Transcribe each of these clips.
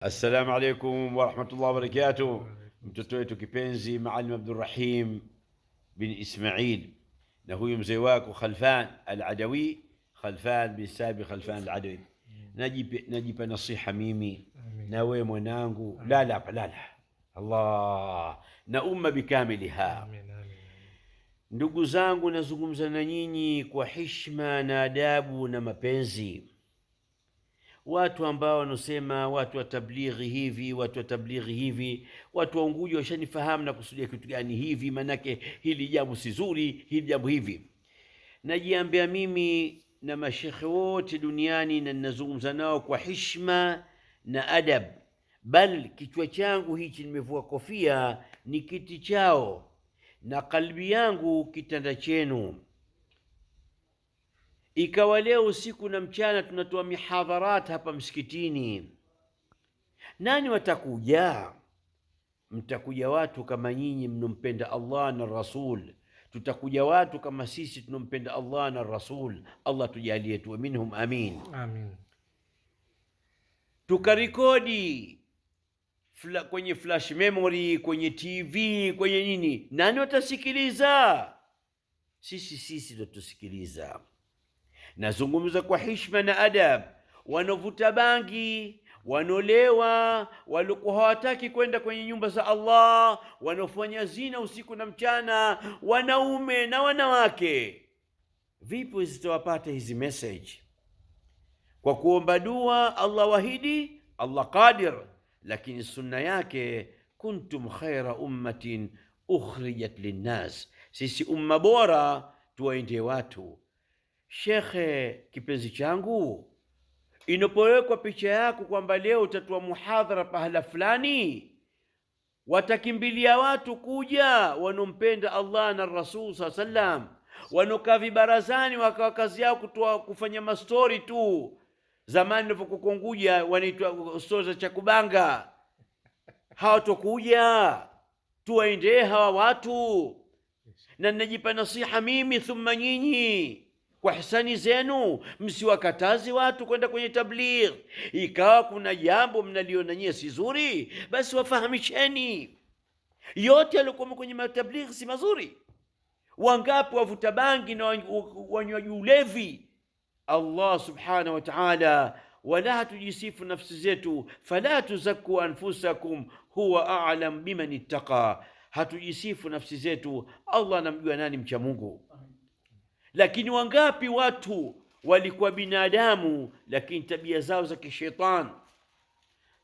Assalamu alaikum warahmatullahi wabarakatuh. Mtoto wetu kipenzi Maalim Abdurrahim bin Ismail na huyu mzee wako Khalfan Al-Adawi, Khalfan bin Sabi Khalfan Al-Adawi. Najipa nasiha mimi na wewe mwanangu, la la la la, Allah na umma bikamiliha. Amin, amin. Ndugu zangu, nazungumza na nyinyi kwa hishma na adabu na mapenzi. Watu ambao wanasema watu wa tablighi hivi, watu wa tablighi hivi, watu wa Unguja washanifahamu na kusudia kitu gani hivi, manake hili jambo si zuri, hili jambo hivi. Najiambia mimi na mashekhe wote duniani, na ninazungumza nao kwa hishma na adab, bal kichwa changu hichi nimevua kofia ni kiti chao na kalbi yangu kitanda chenu. Ikawa leo usiku na mchana tunatoa mihadharat hapa msikitini, nani watakuja? Mtakuja watu kama nyinyi mnompenda Allah na Rasul, tutakuja watu kama sisi tunompenda Allah na Rasul. Allah tujalie tuwe minhum, amin. Amin. Tukarekodi kwenye flash memory, kwenye TV, kwenye nini, nani watasikiliza? Sisi ndo tusikiliza. Nazungumza kwa hishma na adab. Wanovuta bangi, wanolewa, waliokuwa hawataki kwenda kwenye nyumba za Allah, wanaofanya zina usiku na mchana, wanaume na wanawake, vipi zitawapata hizi message? Kwa kuomba dua, Allah wahidi, Allah qadir, lakini sunna yake kuntum khaira ummatin ukhrijat linnas, sisi umma bora tuwaendee watu. Shekhe kipenzi changu, inapowekwa picha yako kwamba leo utatoa muhadhara pahala fulani, watakimbilia watu kuja wanompenda Allah na Rasul saa sallam, wanokaa vibarazani wakawa kazi yao kutoa kufanya mastori tu. Zamani nilivyokuwa Unguja wanaitwa stori za chakubanga. Hawatokuja, tuwaendee hawa watu. Na ninajipa nasiha mimi thumma nyinyi kwa hisani zenu, msiwakatazi watu kwenda kwenye tabligh. Ikawa kuna jambo mnaliona nyie si zuri, basi wafahamisheni. Yote yaliokuwa kwenye matabligh si mazuri. Wangapi wavuta bangi na wanywaji ulevi? Allah subhanahu wa ta'ala, wala hatujisifu nafsi zetu, fala tuzakku anfusakum huwa a'lam biman ittaqa. Hatujisifu nafsi zetu, Allah anamjua nani mcha Mungu. Lakini wangapi watu walikuwa binadamu, lakini tabia zao za kishetani,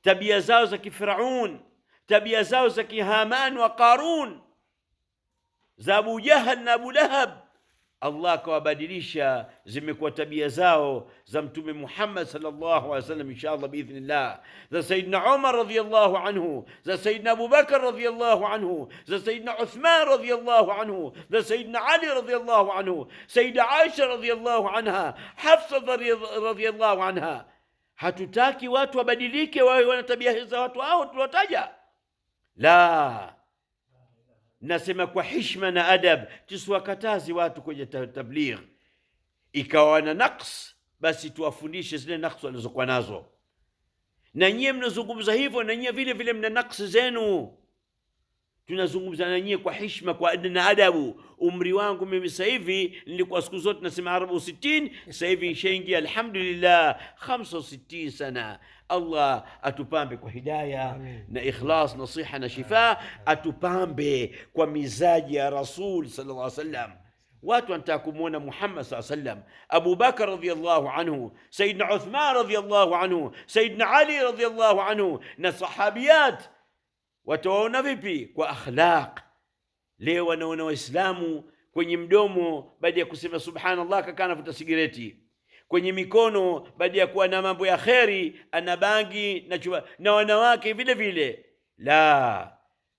tabia zao za kifiraun, tabia zao za kihaman wa Qarun, za Abu Jahal na Abu Lahab, Allah akawabadilisha, zimekuwa tabia zao za Mtume Muhammad sallallahu alaihi wasallam, inshallah biidhnillah, za Sayyidina Umar radhiyallahu anhu, za Sayyidina Abu Bakar radhiyallahu anhu, za Sayyidina Uthman radhiyallahu anhu, za Sayyidina Ali radhiyallahu anhu, Sayyida Aisha radhiyallahu anha, Hafsa radhiyallahu anha. Hatutaki watu wabadilike wawe wana tabia za watu hao tuliwataja. La, nasema kwa hishma na adab, tusiwakatazi watu kwenye tabligh. Ikawa wana naqs, basi tuwafundishe zile naqs walizokuwa nazo. Na nyie mnazungumza hivyo, na nyie vile vile mna naqs zenu. Tunazungumza na nyie kwa hishma, kwa na adabu. Umri wangu mimi sasa hivi, nilikuwa siku zote nasema 64, sasa hivi nishaingia alhamdulillah 65 sana. Allah atupambe kwa hidayah Amin. na ikhlas, nasiha na shifa, atupambe kwa mizaji ya Rasul sallallahu alaihi wasallam. Watu wanataka kumwona Muhammad sallallahu alaihi wasallam, Abu Bakar radhiyallahu anhu, Sayyidina Uthman radhiyallahu anhu, Sayyidina Ali radhiyallahu anhu na sahabiyat. Watawaona vipi? Kwa akhlaq. Leo wanaona Waislamu kwenye mdomo, baada ya kusema subhanallah kakaa anavuta sigireti, kwenye mikono baada ya kuwa na mambo ya kheri ana bangi na chupa, na wanawake vile vile. La,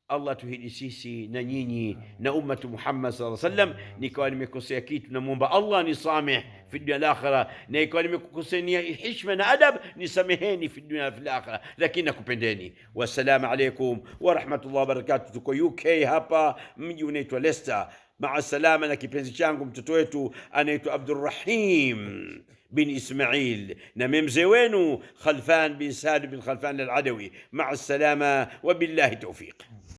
Allah tuhidi sisi na nyinyi na ummatu Muhammad sallallahu alaihi wasallam. Nikawa nimekosea kitu, namuomba Allah nisameh fi dunya al-akhirah, na ikawa nimekukosea heshima na adab, nisameheni fi dunya fil akhirah, lakini nakupendeni. Wassalamu alaikum wa rahmatullahi wa barakatuh. Tuko UK hapa, mji unaitwa Leicester. Maa salama na kipenzi changu mtoto wetu anaitwa Abdurrahim bin Ismail, na mimi mzee wenu Khalfan bin Salim bin Khalfan al-Adawi. Maa salama wa billahi tawfiq.